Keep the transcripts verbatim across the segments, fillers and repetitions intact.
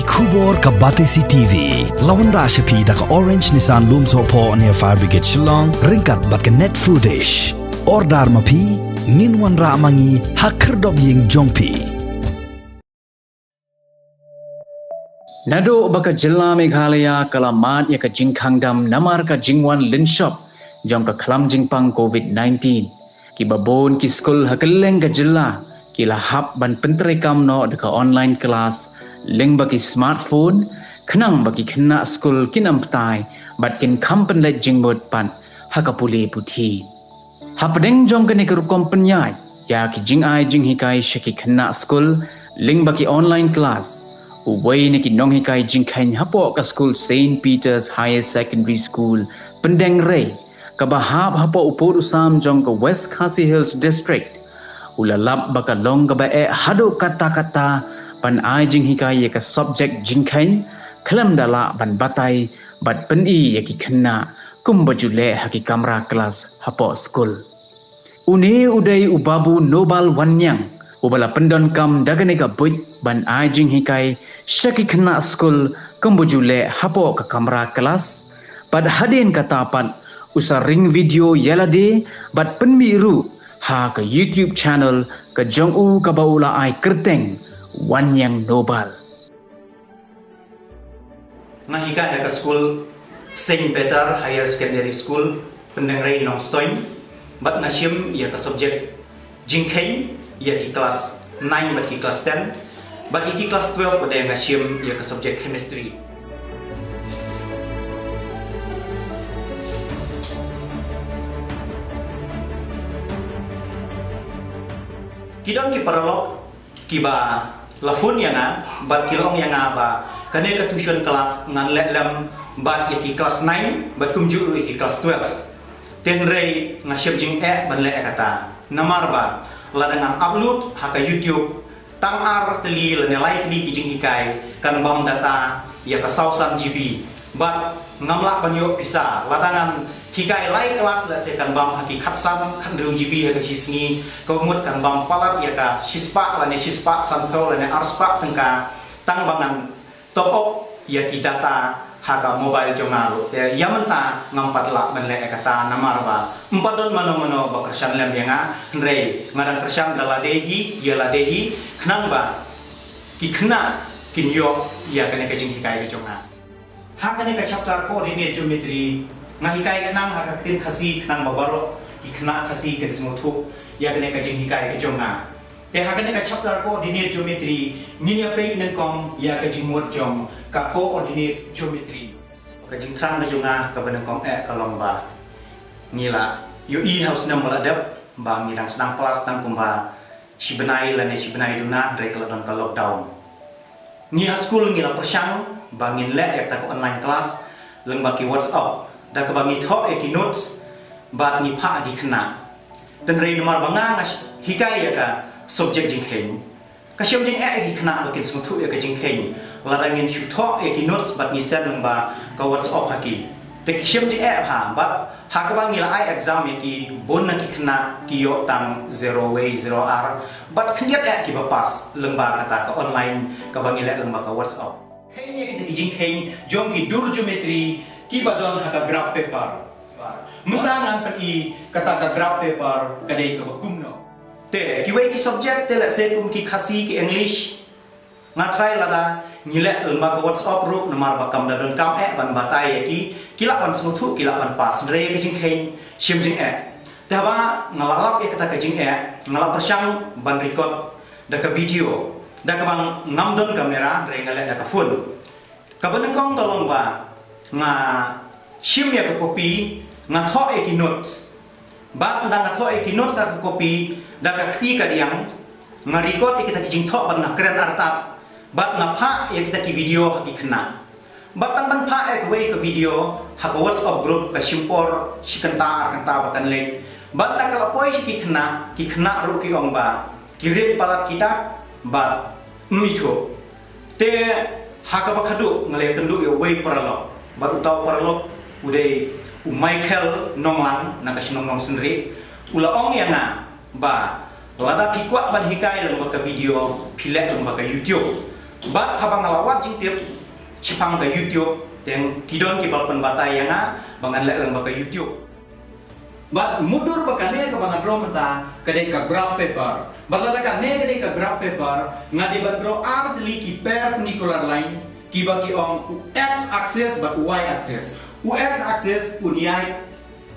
Khubor ka Batesi T V la wanrah sha phi da ka Orange Nissan Lumsohphoh near Fire Brigade Shillong, ryngkat bad ka Net Foodish. Order ma phi, ngin wanrah ma ngi ha khyrdop ïing jong phi. Naduh ba ka jylla Meghalaya ka la mad ïa ka jingkhang dam namar ka jingwan lynshop jong ka khlam jingpang covid nineteen, kiba bun ki skul ha kylleng ka jylla ki la hap ban pyntreikam noh da ka online class lyngba ki smartphone, khnang ba ki khynnah skul kin ym pynthei bad kin kham pynleit jingmut pat ha ka pule puthi. Hapdeng jong kane ka rukom pynïaid ïa ki jingai jinghikai sha ki khynnah skul lyngba ki online class, uwei na ki nonghikai jingkheiñ hapoh ka skul Saint Peter's Higher Secondary School, Pyndengrei, kaba hap hapoh u pud u sam jong ka West Khasi Hills District, u la lap ba ka long kaba eh haduh katta katta ban ai jinghikai ïa ka subject jingkheiñ khlem da lah ban batai bad pyni ïa ki khynnah kumba ju leh ha ki kamra klas hapoh skul. Une u dei u Babu Nobal Wanniang, uba la pyndonkam da kane ka buit ban ai jinghikai sha ki khynnah skul kumba ju leh hapoh ka kamra klas. Bad hadien kata pat u sa ring video ïa lade bad pynmih ruh ha ka YouTube channel ka jong u kaba u la ai kyrteng Wanniang Nobal. Nga hikai ha ka skul Saint Peter Higher Secondary School, Pyndengrei, Nongstoiñ, bad nga shim ïa ka subject jingkheiñ ïa ki klas nine bad ki klas ten, bad ïa ki klas twelve pat nga shim ïa ka subject chemistry. Ki don ki paralok kiba la phone ïa nga bad ki la ong ïa nga ba kane ka tuition class ngan leh lem bad ïa ki klas nine bad kumjuh ruh ïa ki klas twelve. Hynrei nga shem jingeh ban leh ïa kata namar ba lada ngan upload ha ka YouTube tang ar tylli lane lai tylli ki jinghikai kan bam data ïa ka saw san G B. Bad ngam lah ban ïoh pisa lada ngan hikai lai klas, lehse kan bam ha ki khatsan khathynriew G B ha ka shi sngi, ka mut kan bam palat ïa ka shispah lane shispah sanphew lane arspah tyngka tang ba ngan top up ïa ki data ha ka mobile jong nga ruh. Te ïa mynta ngam pat lah ban leh ïa kata namar ba ym pat don mano mano ba kyrshan lem ïa nga, hynrei nga dang kyrshan da lade hi ïa lade hi khnang ba ki khynnah kin ïoh ïa kane ka jinghikai ka jong nga. Ha kane ka chapter coordinate geometry nga hikai khnang ha ka ktien Khasi khnang ba baroh ki khynnah Khasi kin sngewthuh ïa kane ka jinghikai ka jong nga. Te ha kane ka chapter coordinate geometry ngin ïa peit nyngkong ïa ka jingmut jong ka coordinate geometry. Ka jingthrang ka jong nga kaba nyngkong eh ka long ba ngi la ïohi ha u snem ba la dep ba ngi dang sdang klas tang kumba shi bnai lane shi bnai duna hynrei ka la don ka lockdown. Ngi ha skul ngi la pyrshang ba ngin leh ïa kata ka online class lyngba ki WhatsApp da kaba ngi thoh ïa ki notes bad ngi phah ha ki khynnah. Hynrei namar ba nga nga hikai ïa ka subject jingkheiñ, ka shem jingeh ïa ki khynnah ba kin sngewthuh ïa ka jingkheiñ lada ngin shu thoh ïa ki notes bad ngi send lyngba ka WhatsApp ha ki. Te ki shem jingeh bha bad ha kaba ngi la ai exam ïa ki bun na ki khynnah ki ïoh tang zero wei, zero ar bad khyndiat eh kiba pass lyngba kata ka online kaba ngi leh lyngba ka WhatsApp. Kheiñ ïa kita ki jingkheiñ jong ki dur geometry kiba don ha ka graph paper. Mynta ngan pyni kata ka graph paper ka dei kaba kumno. Te kiwei ki subject te lehse kum ki Khasi, ki English, nga tharai lada ngi leh lyngba ka WhatsApp ruh namar ba kam da donkam eh ban batai ïa ki, ki lah ban sngewthuh, ki lah ban pass. Hynrei ka jingkheiñ shem jingeh. Te haba nga la lap ïa kata ka jingeh nga la pyrshang ban record da ka video da kaba ngam don kamera hynrei nga leh da ka phone. Kaba nyngkong ka long ba nga shim ïa ka copy, nga thoh ïa ki notes. Bad ynda nga thoh ïa ki notes ha ka copy da ka kti kadiang, nga record ïa kita ki jingthoh bad nga kren artat bad nga phah ïa kita ki video ha ki khynnah. Bad tang ban phah ïa kawei ka video ha ka WhatsApp group ka shim por shi kynta ar kynta ba kan leit. Bad ynda ka la poi sha ki khynnah, ki khynnah ruh ki ong ba ki rit palat kita bad ym ithuh. Te ha kaba khadduh nga la ïakynduh ïa uwei u paralok bad uta u paralok u dei u Michael Nonglang na ka shnong Nongsynrieh. U la ong ïa nga ba lada phi kwah ban hikai lyngba ka video phi leh lyngba ka YouTube. Bad haba nga la wad jingtip shaphang ka YouTube, te ki don kiba la pynbatai ïa nga ba ngan leh lang bad ka YouTube. Bad mutdur ba kane kaba nga draw mynta ka dei ka graph paper. Bad lada kane ka dei ka graph paper, nga dei ban draw ar tylli ki perpendicular line kiba ki ong u x axis bad u y axis. U x axis un ïaid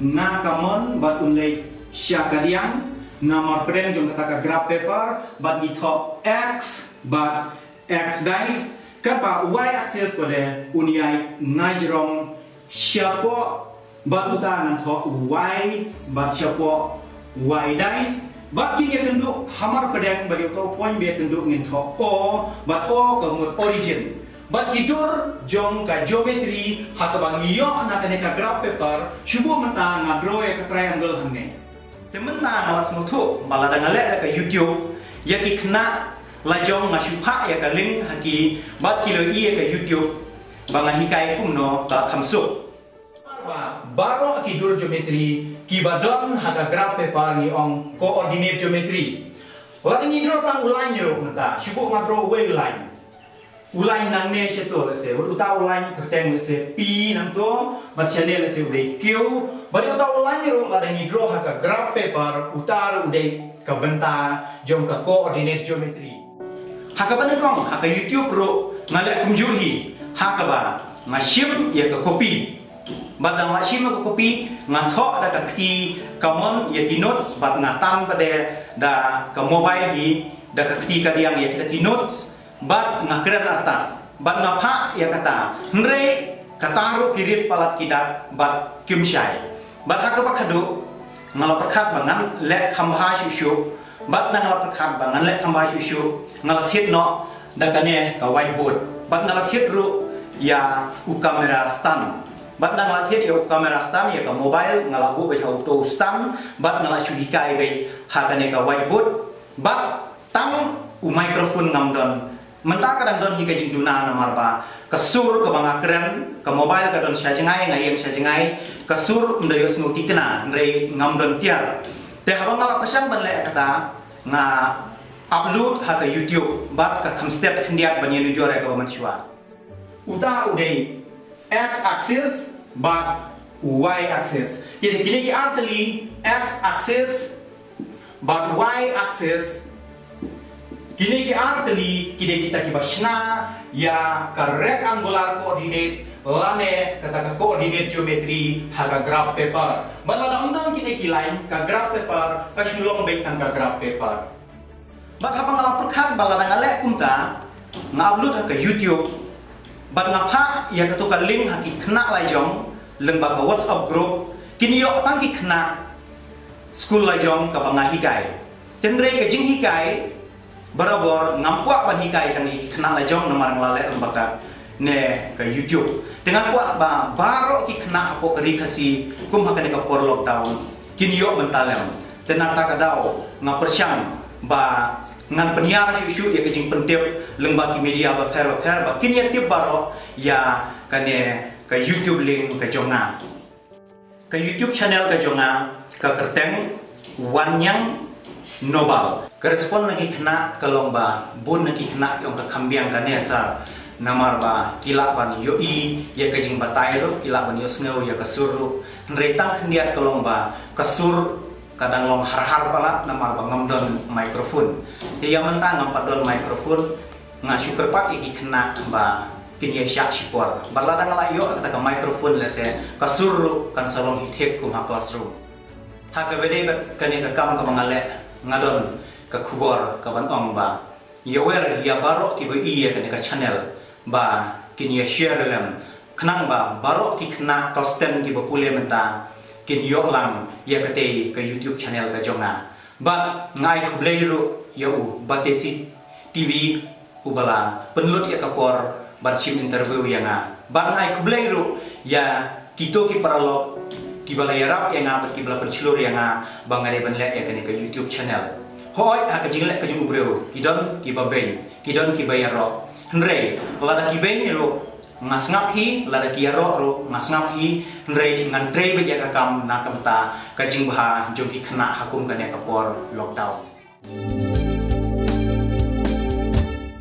na ka mon bad un leit sha ka diang namar pdeng jong kata ka graph paper, bad ngi thoh x bad x dice. Katba u y axis pat un ïaid na jrong shapoh bad uta ngan thoh u y bad shapoh y dice. Bad kin ïakynduh hamar pdeng bad ïa uta u point ba ïakynduh ngin thoh o, bad o ka mut origin. Bad ki dur jong ka geometry ha kaba ngi ïoh na kane ka graph paper, shu buh mynta nga draw ïa ka triangle hangne. Te mynta nga la sngewthuh ba lada nga leh da ka YouTube, ïa ki khynnah la jong nga shu phah ïa ka link ha ki, bad ki la ïohi ïa ka YouTube ba nga hikai kumno ka kham suk. Ba baroh ki dur geometry kiba don ha ka graph paper ngi ong coordinate geometry. Lada ngi draw tang u line ruh mynta, shu buh nga draw uwei u line. U line nangne sha to, let's say, uta u line kyrteng, let's say, P nangto, bad shane, let's say, u dei Q, bad uta u line ruh lada ngi draw ha ka graph paper, uta ruh u dei ka bynta jong ka coordinate geometry. Ha kaba nyngkong, ha ka YouTube ruh nga leh kumjuh hi, ha kaba nga shim ïa ka copy. Bad dang la shim ïa ka copy, nga thoh da ka kti kamon ïa ki notes, bad nga tan pat da ka mobile hi, da ka kti kadiang ïa kita ki notes. Bad nga kren artat, bad nga phah ïa kata. Hynrei kata ruh ki rit palat ki dak bad kim shai. Bad ha kaba khadduh nga la pyrkhat ba ngan leh kham bha shuh shuh. Bad nga la pyrkhat ba ngan leh kham bha shuh shuh, nga la thied noh da kane ka whiteboard. Bad nga la thied ruh ïa u camera stand. Bad nga la thied ïa u camera stand, ïa ka mobile nga la buh beit ha uto u stand. Bad nga la shu hikai beit ha kane ka whiteboard. Bad tang u microphone ngam don. Mynta ka dang don hi ka jingduna namar ba ka sur kaba nga kren, ka mobile ka don sha jngai, nga ïeng sha jngai, ka sur ym da ïohsngew thikna, hynrei ngam don tiar. Te haba nga la pyrshang ban leh kata, nga upload ha ka YouTube, bad ka kham stet khyndiat ban ïanujor ïa kaba mynshuwa. Uta u dei x axis bad y axis. Kine, kine ki ar tylli, x axis bad y axis, kine ki ar tylli ki dei kita kiba shna ïa ka rectangular coordinate lane kata ka coordinate geometry ha ka graph paper. Bad lada ym don kine ki line, ka graph paper ka shu long beit tang ka graph paper. Bad haba nga la pyrkhat ba lada nga leh kumta, nga upload ha ka YouTube, bad nga phah ïa kato ka link ha ki khynnah la jong lyngba ka WhatsApp group, kin ïoh tang ki khynnah skul la jong kaba nga hikai. Hynrei ka jinghikai barabor, ngam kwah ban hikai tang ïa ki khynnah la jong namar nga la leh lyngba kane ka YouTube. Te nga kwah ba baroh ki khynnah hapoh ka Ri Khasi kum ha kane ka por lockdown kin ïoh bynta lem. Te na kata ka daw nga pyrshang ba ngan pynïar shuh shuh ïa ka jingpyntip lyngba ki media bapher bapher ba kin ïa tip baroh ïa kane ka YouTube link ka jong nga. Ka YouTube channel ka jong nga ka kyrteng Wanniang Nobal. Ka respond na ki khynnah ka long ba bun na ki khynnah ki ong ka kham biang kane sir, namar ba ki lah ban ïohi ïa ka jingbatai ruh, ki lah ban ïohsngew ïa ka sur ruh. Hynrei tang khyndiat ka long ba ka sur ka dang long har har palat namar ba ngam don microphone. Te ïa mynta ngam pat don microphone, nga shu kyrpad ïa ki khynnah ba kin ïa shah shipor. Bad lada nga la ïoh kata ka microphone lehse ka sur ruh kan sa long hi thik kum ha classroom. Ha kaba dei bad kane ka kam kaba nga leh, nga don ka khubor kaban ong ba ïa wer ïa baroh kiba ïohi ïa kane ka channel ba kin ïa share lem, khnang ba baroh ki khynnah Khristan kiba pule mynta kin ïoh lang ïa katei ka YouTube channel ka jong nga. Bad nga ai khublei ruh ïa u Batesi TV uba la pynlut ïa ka por ban shim interview ïa nga. Bad nga ai khublei ruh ïa kito ki paralok kiba la ïarap ïa nga bad kiba la pynshlur ïa nga ba nga dei ban leh ïa kane ka YouTube channel. Hooid, ha ka jingleh ka jong u briew ki don kiba beiñ, ki don kiba ïaroh. Hynrei lada ki beiñ ruh nga sngap hi, lada ki ïaroh ruh nga sngap hi, hynrei ngan trei beit ïa ka kam na ka bynta ka jingbha jong ki khynnah ha kum kane ka por lockdown.